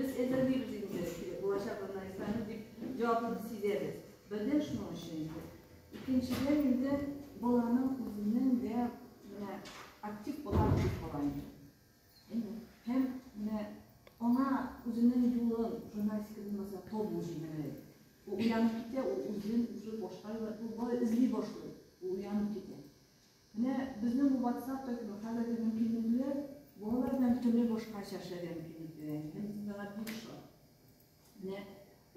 Без әзерлибез инде булачак журналистларны дип җаваплылык сизәбез. Бердән шуның өчен инде. Икенчедән инде баланың үзенең дә менә актив була дип була инде. Һәм менә аңа үзенең юлын журналистика булмаса табу җиңелрәк. Ул уянып китә, ул үзен уже башка юл, ул бала эзли башлый, ул уянып китә. Менә безнең бу WhatsApp төркеме хәзерге мөмкинлекләр балалар белән бөтенләй башкача эшләргә мөмкинлек бирә. Һәм без моңа бик шат. Менә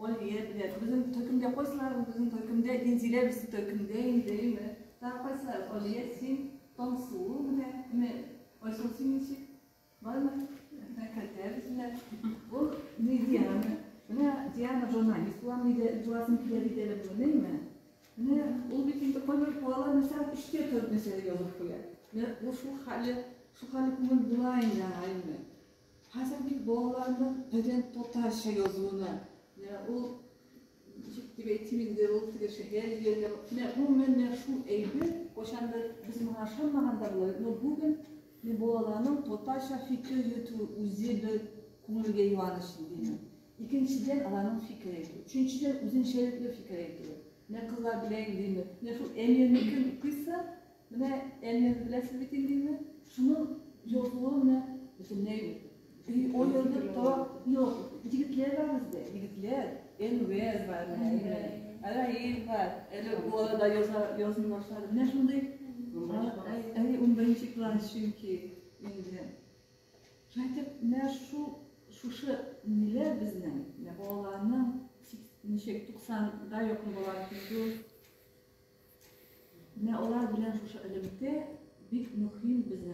Алия белән безнең төркемдә кайсылар безнең төркемдә Инзилә безнең төркемдә инде, әйме? Тагы кайсылар? Алия, син, Таңсылу менә, менә Айсылу син ничек? Бармы? Менә кертәбез менә. Ул ни Диана. Менә Диана журналист булам диде, буласым килә диде әле бүген, әйме? Менә ул бит инде кайбер балалар мәсәлән өчкә торып нәрсәдер язып куя. Менә ул шул хәле, шул хәле күңел була инде аңа, әйме? Хәзер бит балаларның бердән татарча язуына, менә ул ничек дип әйтим инде, ул теге шәһәр җирендә, менә гомумән менә шул әйбер кайчандыр без моңа ышанмаган да булыр, но бүген менә балаларның татарча фикер йөртүе үзе бер күңелгә юаныч инде. Икенчедән, аларның фикер әйтүе. Өченчедән, үзенчәлекле фикер әйтүе. Менә кызлар белә инде, менә шул Әмирне кем укыйса, Менә Әлмәтне беләсез бит инде инде. Шуның язуы менә бөтенләй аерылып тора. Юк, егетләр бар бездә, егетләр. Энвер бар, менә, Раил бар. Әле бу арада яза, язмый башлады. Менә шундый. Әй, 11 класс чөнки инде. Шулай итеп, менә шул шушы ниләр безнең, менә балаларның ничек 90-га якын бала бит ул. Менә алар белән шушы элемтә бик мөһим безнең.